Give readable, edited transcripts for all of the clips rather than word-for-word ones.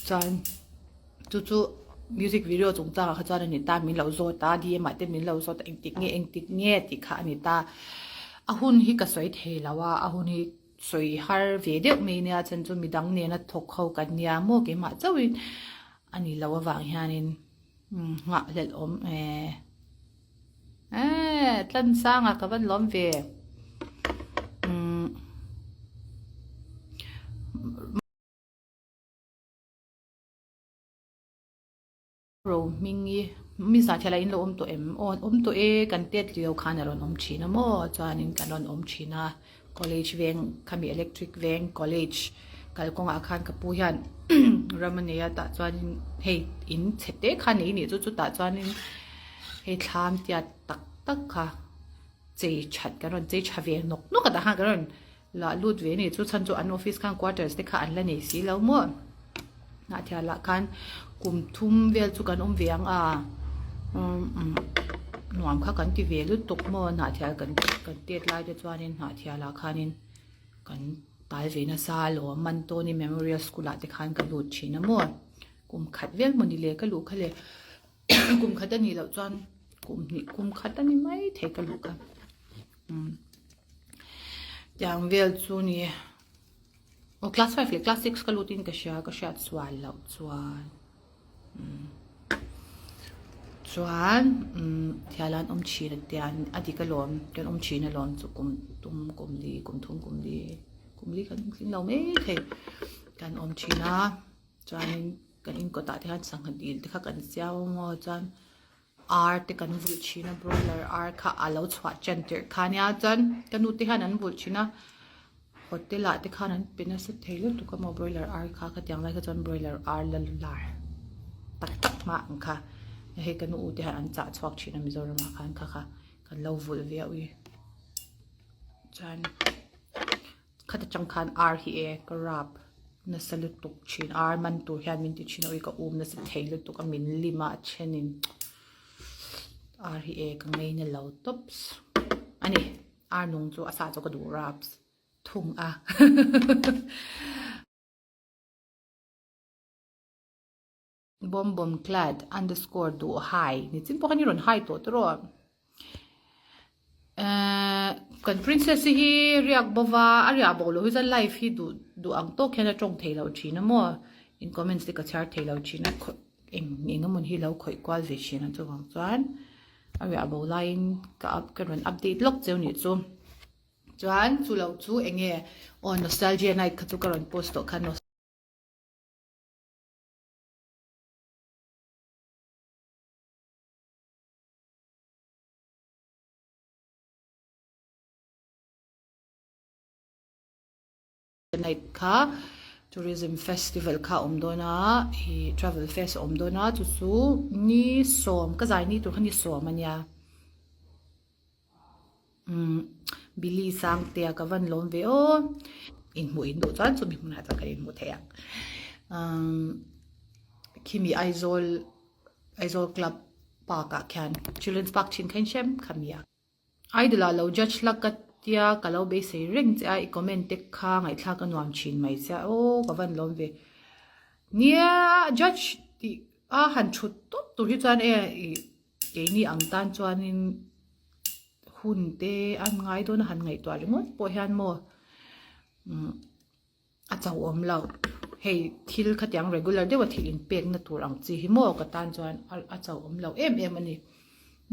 Chuan chu chu music video chungchangah kha chuan a ni ta, min lo zawt a, DM ah te min lo zawt a, engtik nge engtik nge tih kha a ni ta. A hun hi ka sawi thei lo a, a hun hi sawi har ve deuh mai nia chuan chu midang nena thawk ho kan nia maw keimah chauhin a ni lo avang hianin nghahhlelh awm e. Eee Tlansanga ka van lawm ve. Umm. Ro hming i mi zah thial ah in lo awm tawh em? Aw awm tawh e kan tet lio khan a rawn awm thin a maw chuanin kan rawn awm thin a college veng khami electric veng college kalkawngah khan ka pu hian ram a nei a tah chuanin hei in chhe te kha nei nih chu chutah chuanin hei thlam tiat tak tak kha chei that kan rawn chei tha ve nawk nawk a tah khan kan rawn Lah lut ve ni chu chhan chu an office khan quarters te kha an la nei si lo maw. Hnahthial ah khan kum thum vel chu kan awm ve ang a umm nuam kha kan ti ve lutuk maw hnahthial kan kan tet lai te chuanin hnahthial ah khanin kan tal ve nasa alawm Mantawni Memorial School ah te khan ka lut thin a maw kum khat vel maw ni le ka luh kha le kum khat a nih loh chuan kum hnih kum khat a ni mai thei ka luh kha. Umm tiang vel chu ni aw class 5 leh class 6 ka lut in ka hria ka hriat sual loh chuan umm chuan umm thial an awm thin a tian a dik alawm kan awm thin alawm chu kum tum kum li kum thum kum li kum li kan tling lo mai thei kan awm thin a chuanin kan in kawtah te khan sangha dil te kha kan siam a maw chuan. Ar te kan vulh thin a broiler ar kha a lo chhuah ṭan tirh kha nia chuan ka nu te hian an vulh thin a hotel ah te khan an pe nasa thei lutuk a maw broiler ar kha khatiang lai kha chuan broiler ar la lar tak tak hma ang kha hei ka nu u te hian an chah chhuak thin a Mizoram ah khan kha kha kan lo vulh ve a ui chuan. Khata tang khan ar hi e ka rap nasa lutuk thin ar man tur hian min ti thin a ui ka um nasa thei lutuk a min lim a a thenin ar hi e ka ngaina lo tawps a ni ar nung chu a sa chu ka duh raps thung a. Bawm bawm clad underscore duh hai ni chin pawh khan i rawn hai tawh tawh eh kan princess hi riak bova a riah bo loh hi chuan live hi duh duh ang tawk hian a tawng thei lo thin a maw in comments te ka chhiar thei lo thin a khaw eng eng emaw hi lo khawih kual ve thin a chuvang chuan a riah bo laiin ka up ka rawn update lawk cheu nih chu chuan chu lo chu eng nge aw nostalgia night kha chu ka rawn post tawh kha. Night kha tourism festival kha a awm dawn a ih travel fest a awm dawn a chu chu ni sawm ka zai ni tur kha ni sawm a nia. Umm Billy Sangtea ka van lawm ve aw inhmuh in duh chuan chumi hmunah chuan kan inhmuh theih ang umm khimi Aizawl Aizawl club park ah khian children's park thin kha in hrem kha mi a idol ah lo judge la ka tia ka lo beisei reng che a i comment te kha ngaihthlak a nuam thin mai che a aw ka van lawm ve nia judge tih a han thut tawp tur hi chuan e ih. Keini ang tan chuanin hun te an ngai dawn a han ngaihtuah ringawt pawh hian maw umm a cho awm lo hei thil khatiang regular deuha thil inpekna tur ang chi hi maw ka tan chuan a cho awm lo em em a ni.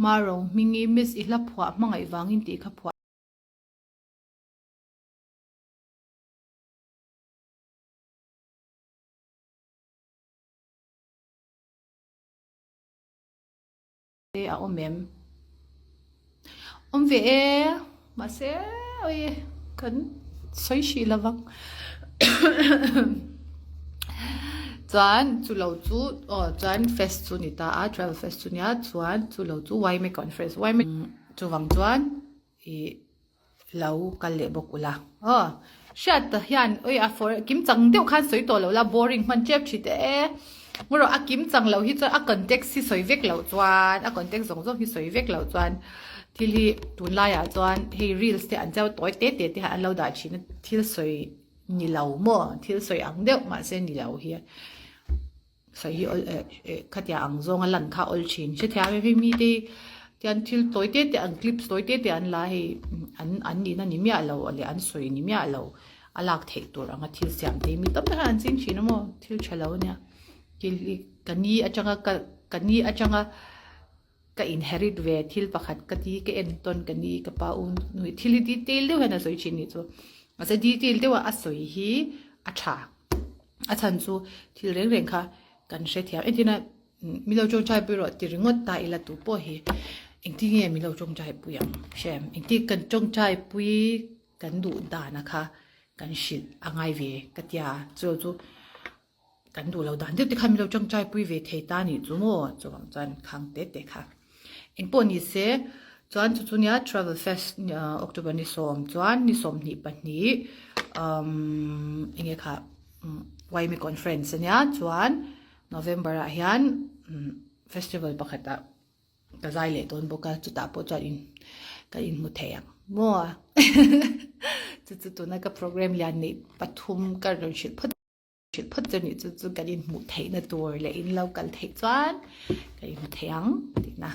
Maro hmingi miss i hla phuah hmangaih vangin tih kha phuah. Te a awm em? Awm ve e, mahse oi kan sawi hrih lo vang. Chuan chu lo chu aw chuan fest chu ni ta a, travel fest chu nia chuan chu lo chu yma conference yma chuvang chuan ih Lo kal leh bawk ula. Aw. Hriat ta hian oi a for kim chang deuh khan sawi tawh lo la boring hman tep thin te e. Ngaw a kim chang lo hi chuan a context hi sawi vek loh chuan a context zawng zawng hi sawi vek loh chuan thil hi tunlaiah chuan hei reels te an cheu tawi te te te an lo dah thin a thil sawi ni lo maw thil sawi ang deuh mahse ni lo hi. Sawi hi awl eh eh khatia ang zawnga lan kha awl thin. Hrethiam em hei mite hi tian thil tawi te te an clips tawi te te an la hei an an nihna ni miah lo leh an sawi ni miah lo a lak theih tur anga thil siam te hi mi tam tak hian an ching thin a maw thil tha lo ania. Thil hi ka ni atanga ka ka ni atanga ka inherit ve thil pakhat ka ti ka en tawn ka ni ka pa u nui thil hi detail deuh hian a sawi thin nih chu mahse detail deuha a sawi hi a tha a chhan chu thil reng reng kha kan hrethiam entirna mi lo tawngtai pui rawh ti ringawt ta ila tu pawh hi engtin nge mi lo tawngtai pui ang hre engtin kan tawngtai pui kan duh dana kha kan hrilh a ngai ve ka tia chu chu. Kan duh lo dan deuh te khan min lo tangtai pui ve thei ta nih chu maw? Chuvang chuan khang te te kha. Engpawh ni se, chuan chu chu nia Travel Fest October ni sawm chuan ni 22 umm enge kha YME Conference ania chuan November ah hian festival pakhat ah Ka zai leh dawn bawk a, chutah pawh chuan in ka inhmu thei ang maw? Chu chu tuna ka program lian neih pathum ka rawn hrilh phawt hrilh phawt chu nih chu chu kan inhmuh theihna tur leh in lo kal theih chuan ka inhmu thei ang tihna.